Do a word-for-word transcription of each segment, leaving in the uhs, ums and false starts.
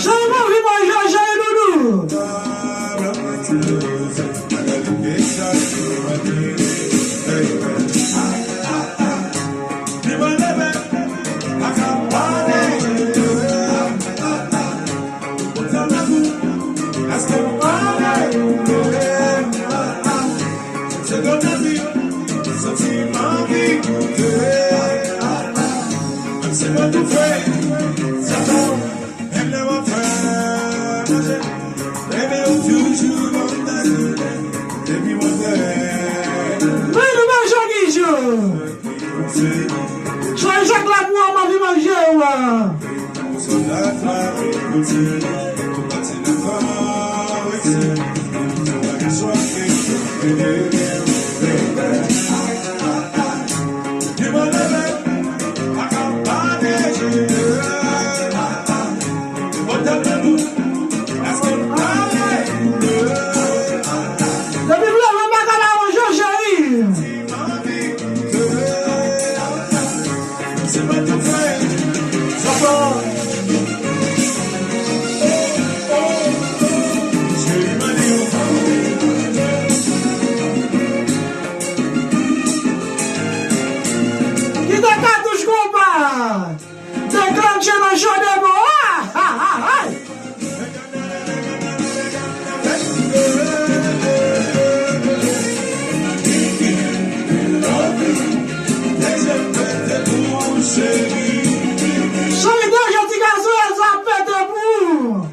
Cheri, m anvi manje, cheri doudou. Men nou pa jodi jou. Cheri, chak la pou an, m anvi manje w. Depi m leve, m pa ka ba w je, cheri. Kite katouch konpa. Deklannche nan cho de mo. Ah, ah, ah, ah. Cheri, deja ti gason sa ap pete pou ou.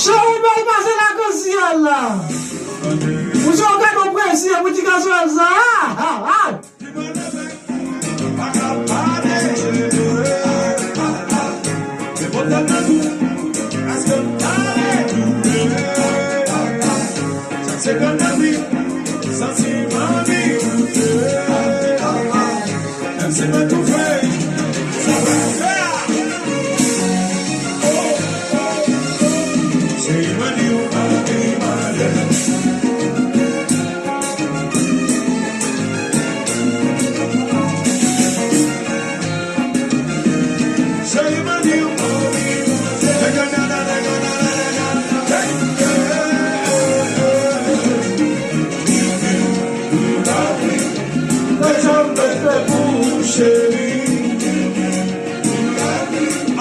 Cheri bèl pase lakansyèl la. Ou se yon kado presye pou ti gason sa. Ah, ah, ah.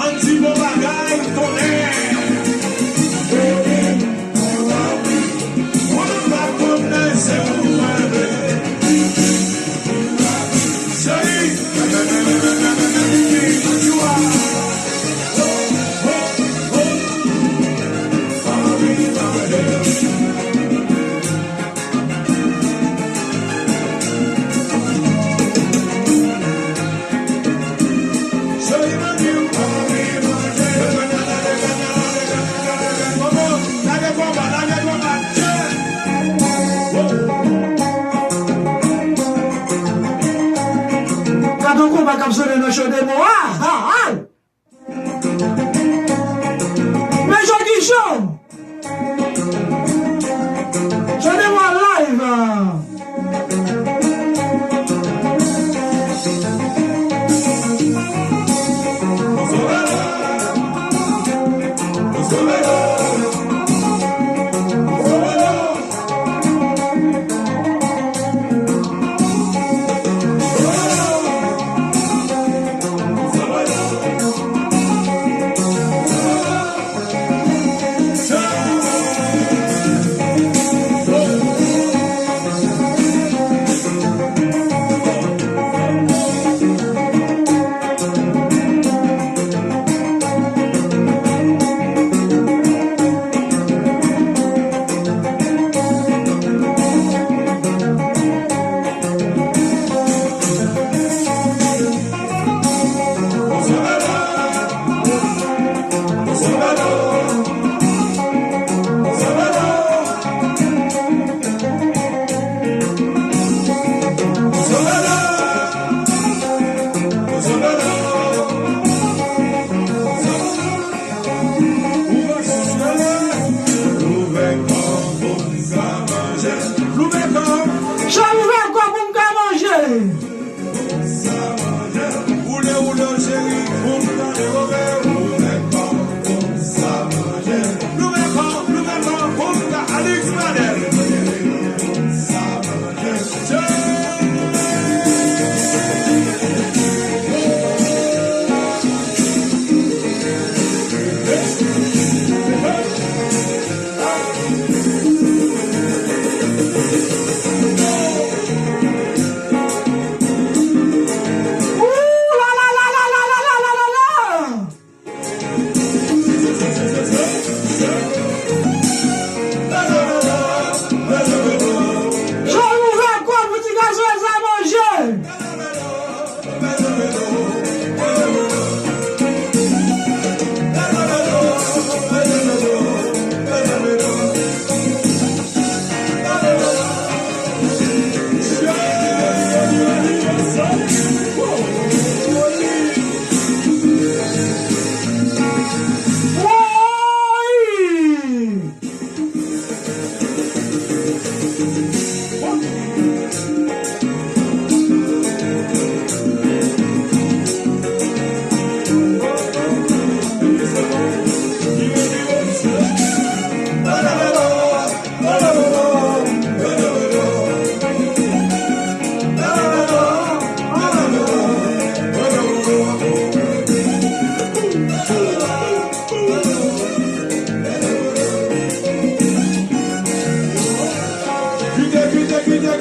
Ann di bon bagay, tonnè. Gade yon konba k ap sone nan cho de mo. Ah, ah, ah! Men jodi cho! Cho de mo live!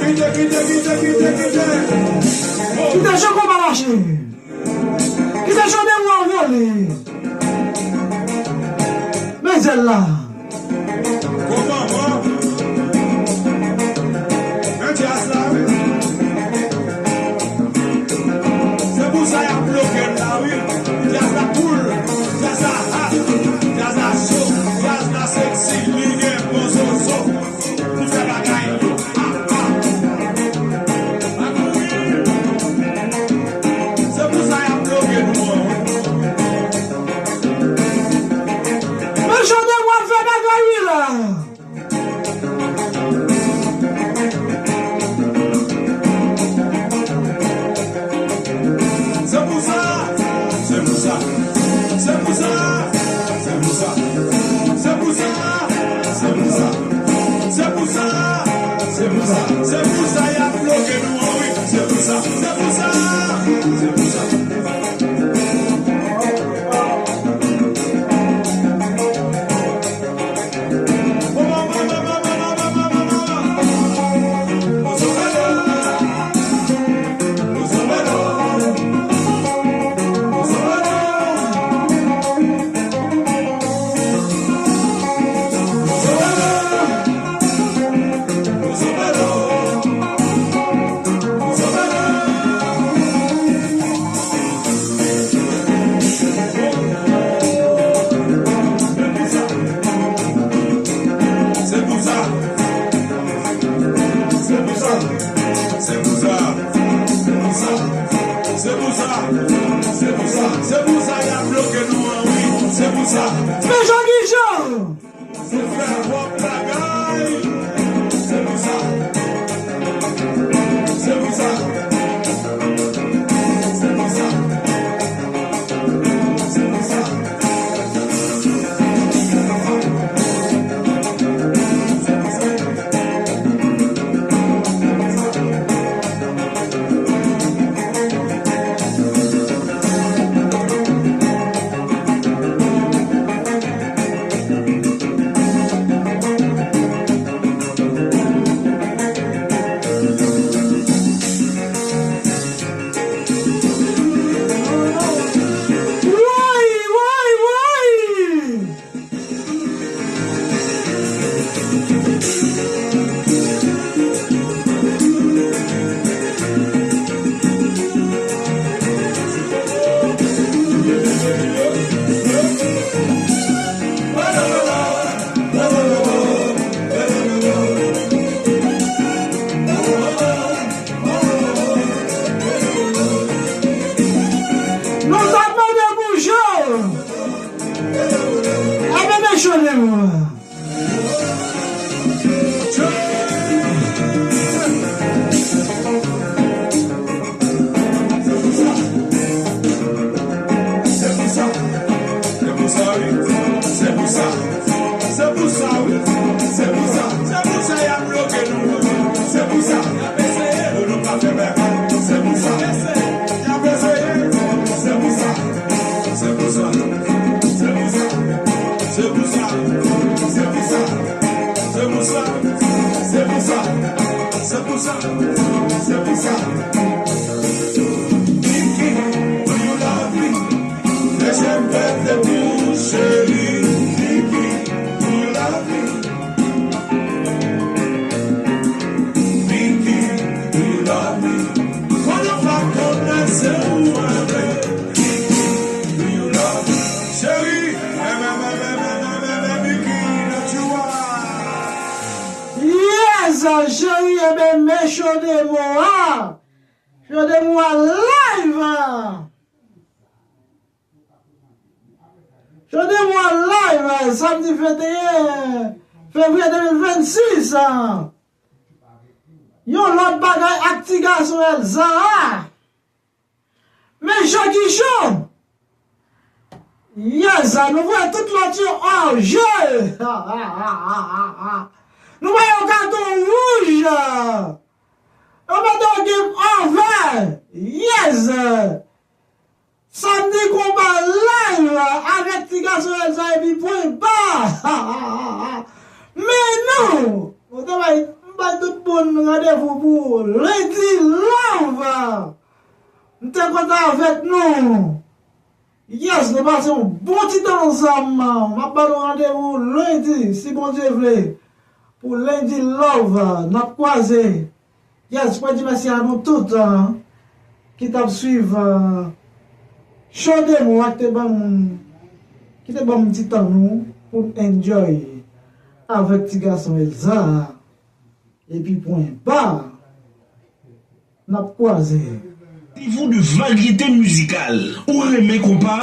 Kite, kite, kite, kite, kite. Kite Jean Compas mache. Kite Jean Dewa vole. Men zèl la. Kòman, kòman? Men djaz la, wi. Se pou sa y ap bloke n la, wi. Djaz la cool, djaz la hot, djaz la cho, djaz la sexy, li gen bon zozo. Pou fè bagay. Ah, ah. Se pou sa y ap bloke nou an. Men Jean Dewa fè bagay wi la. Se pou sa, se pou sa, se pou sa, se pou sa, se pou sa, se pou sa, se pou sa, se pou sa, se pou sa y ap bloke nou an wi. Se pou sa, se pou sa, se pou sa. Se pou sa. Se pou sa. Se pou sa. Se pou sa. Se pou sa. Se pou sa y ap bloke nou an wi. Se pou sa. Men Jean Guijan. Se fè wòp bagay. Se pou sa. Se pou sa. Se pou sa. Se pou sa. Woy, woy, woy! Nou t ap mande pou Jean. Ebyen, men Jean Dewa. Se pou sa, wi. Se pou sa. Se pou sa, wi. Se pou sa. Se pou sa y ap bloke nou. Se pou sa. Y ap eseye pou nou pa fè bagay. Se pou sa. Y ap eseye. Se pou sa. Se pou sa. Se pou sa. Se pou sa. Se pou sa. Se pou sa. Se pou sa. Se pou sa. Se pou sa. Pinky, do you love me? Dezyèm pèt epi cheri, Pinky, do you love me? Pinky, do you love me? Konnen w pa konnen se ou mwen vle. Pinky, do you love me? Cheri, Pinky, don't you want? Yes, cheri, ebyen, men Jean Dewa. Jean Dewa live. Jean Dewa live, samdi venteyen fevriye de mil vennsis. Yon lòt bagay ak ti gason Elsa a. Men Jean Guijan. Yes, nou voye tout lòt yo an je. Nou voye yo katon wouj. Yo mete yo game over. Yes. Samdi konba live avèk ti gason Elsa epi pwen ba. Men nou, nou te bay, m bay tout Moun, randevou pou Lady Love. M te kontan avèk nou. Yes, nou pase yon bon ti tan ansanm. M ap ba nou randevou lendi, si Bondye vle, pou Lady Love. N ap kwaze. Yes, mwen di mèsi a nou tout, uh, ki t ap swiv, uh, show demo a, ki te ban m, ki te ban m ti tan nou pou n enjoy avèk ti gason Elza. Epi pwen ba, n ap kwaze. Nivo de varyete mizikal. Ou renmen konpa?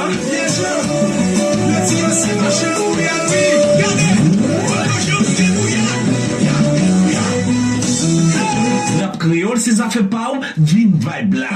Rap kreyòl se zafè pa w, vin vibe la.